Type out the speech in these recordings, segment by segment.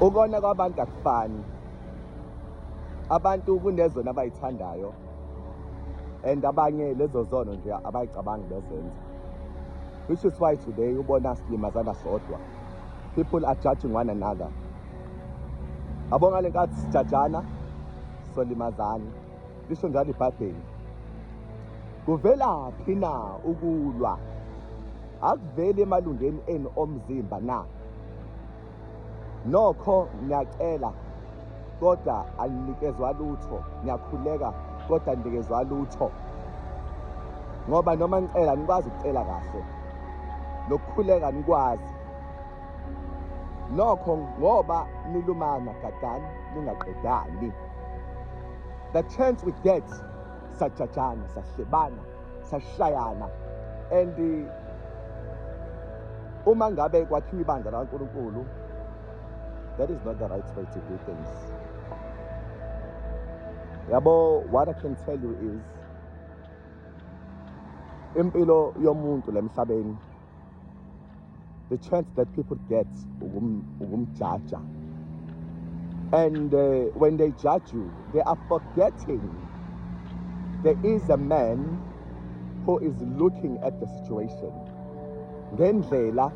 Ukona kwabantu akufani. Abantu kunezona abayithandayo and abanye lezo zono nje abayicabangi bezenza. Which is why today ubona silimazana sodwa. People are judging one another. Abonga lenkathi sijajana solimazana. Lisho njalo iBhayibheli. Kuvelaphi na ukulwa? Akuveli emalungeni enu omzimba na? Nokho ngiyacela kodwa aninikezwa lutho, ngiyakhuleka kodwa aninikezwa lutho. Ngoba noma ngicela nikwazi ukucela kahle. Nokukhuleka nikwazi. Nokho ngoba nilumana gadani ningaqedani. The chance we get sajajana sahlebana sashayana and uma ngabe kwakhiwa ibandla likaNkulunkulu that is not the right way to do things. Yabo, what I can tell you is impilo yomuntu lemhlabeni, the chance that people get ukumjaja, and when they judge you, they are forgetting there is a man who is looking at the situation ngendlela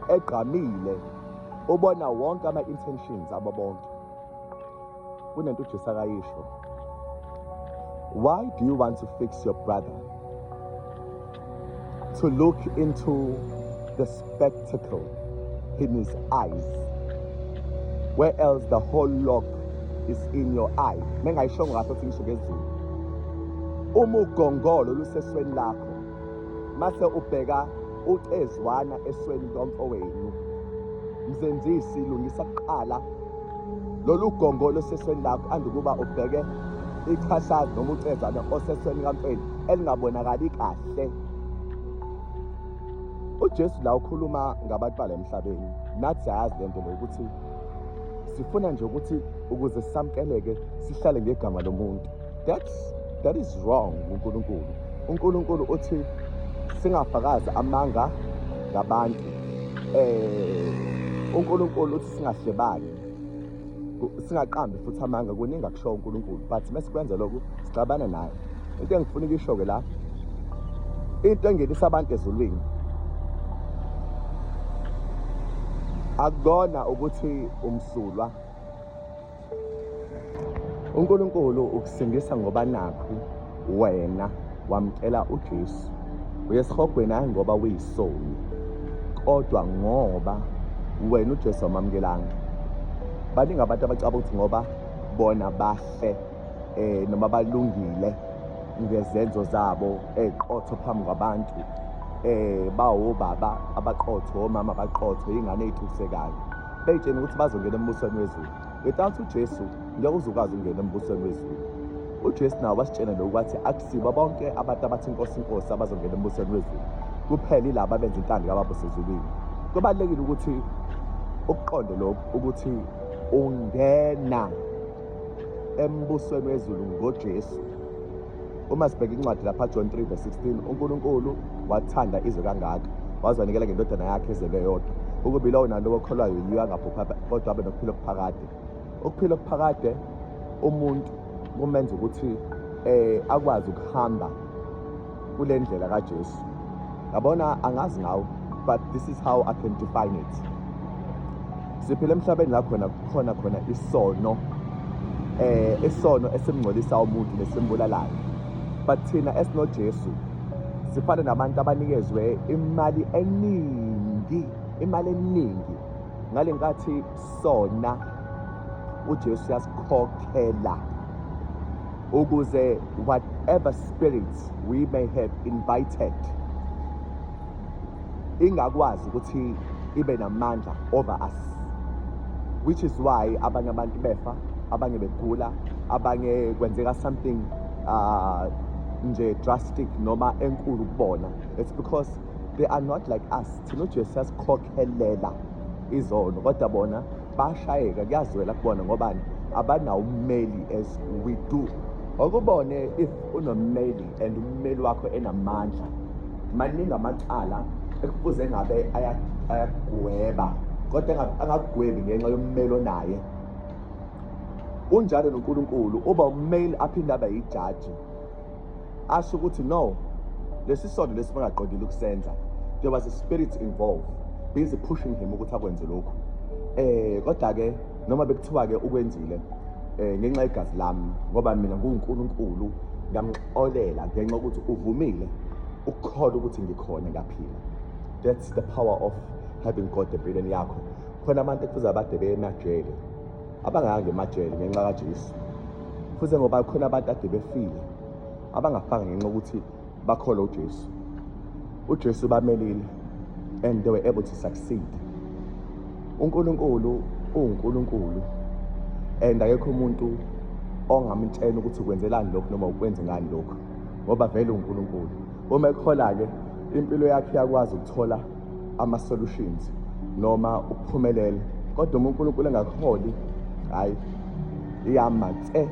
egqamile, ubona wonke ama-intentions abo bonke. Kunento uJesu akayisho: why do you want to fix your brother to look into the spectacle in his eyes, where else the whole log is in your eye? Mengayishongo kahle ukuthi ngisho ngesiZulu, uma ugongolo lusesweni lakho mase ubheka ucezwana esweni lomfowenu, mzenzisi, lungisa kuqala lolu gongolo osesweni lakho andukuba ubheke ichashazi noma ucezwana osesweni kamfeni elingabonakali kahle. UJesu la ukhuluma ngabantu bala emhlabeni. Nathi siyayazi lento le ukuthi sifuna nje ukuthi ukuze samkeleke sihlale ngegama lomuntu. That is wrong. UNkulunkulu uthi singafakazi amanga ngabantu. UNkulunkulu uthi singahlebani, singaqambi futhi amanga. Kuningi akushoyo uNkulunkulu, but mesikwenza lokhu sixabana naye. Into engifuna ukuyisho-ke la, into engenisa abantu ezulwini akukona ukuthi umsulwa. UNkulunkulu ukusindisa ngoba nakhu wena wamkela uJesu. Uye esihogweni hayi ngoba uyisoni, kodwa ngoba wena uJesu wamamukelanga. Baningi abantu abacabanga ukuthi ngoba bona bahle noma balungile ngezenzo zabo eqotho phambi kwabantu, bawobaba abaqotho, omama abaqotho, ingane ey'tusekayo, bey'tshena ukuthi bazongena embusweni wezulu. Without uJesu ngeke uze ukwazi ukungena embusweni wezulu. UJesu nawo wasitshena lokhu, wathi akusibo bonke abantu abathi inkosi inkosi abazongena embusweni wezulu, kuphela ilabo abenza intando kaBaba osezulwini. Kubalulekile ukuthi ukuqonde lokhu ukuthi ungena embusweni wezulu ngoJesu. Uma sibheka incwadi lapha John 3 verse 16, uNkulunkulu wathanda izwe kangaka waze wanikela ngendodana yakhe ezelwe yodwa, ukuba ilowo nalowo okholwayo yiyo angabhubha kodwa abe nokuphila okuphakade. Ukuphila okuphakade umuntu kumenza ukuthi akwazi ukuhamba kule ndlela kaJesu. Yabona, angazi ngawo, but this is how I can define it. Siphila emhlabeni la khona kukhona khona isono, isono esimngcolisa umuntu nesimbulalayo, but thina esinoJesu sifana nabantu abanikezwe imali eningi, imali eningi. Ngale nkathi sona uJesu uyasikhokhela ukuze whatever spirits we may have invited ingakwazi ukuthi ibe namandla over us, which is why abanye abantu befa, abanye begula, abanye kwenzeka something nje drastic noma enkulu kubona. It's because they are not like us. Thina uJesu yasikhokhelela izono, kodwa bona bashayeka, kuyazwela kubona ngobani abanawo ummeli as we do. Okubone if unommeli and ummeli wakho enamandla, maningi amacala ekufuze ngabe ayagweba. Kodwa angakugwebi ngenxa yommeli onaye. Unjalo noNkulunkulu, uba ummeli aphinde abe yijaji. Asho ukuthi no, lesi sono lesi bangaqondile ukusenza. There was a spirit involved, busy pushing him ukuthi akwenze lokhu. Kodwa ke noma bekuthiwa ke ukwenzile ngenxa yegazi lami, ngoba mina nguNkulunkulu, ngamxolela ngenxa ukuthi uvumile ukukholwa ukuthi ngikhona, ngiyaphila. That's the power of having God empilweni yakho. Khona abantu ekufuze abade beye emajele abangayanga emajele ngenxa kaJesu, futhi ngoba khona abantu ade befile abangafanga ngenxa yokuthi bakholwa uJesu. UJesu bamelile and they were able to succeed. UNkulunkulu uwuNkulunkulu and akekho umuntu ongamtshela ukuthi ukwenzelani lokhu noma ukwenze ngani lokhu, ngoba vele uNkulunkulu. Uma ekhola-ke impilo yakhe iyakwazi ukuthola ama-solutions noma ukuphumelela, kodwa uma uNkulunkulu engakuholi, hhayi, iyama tse.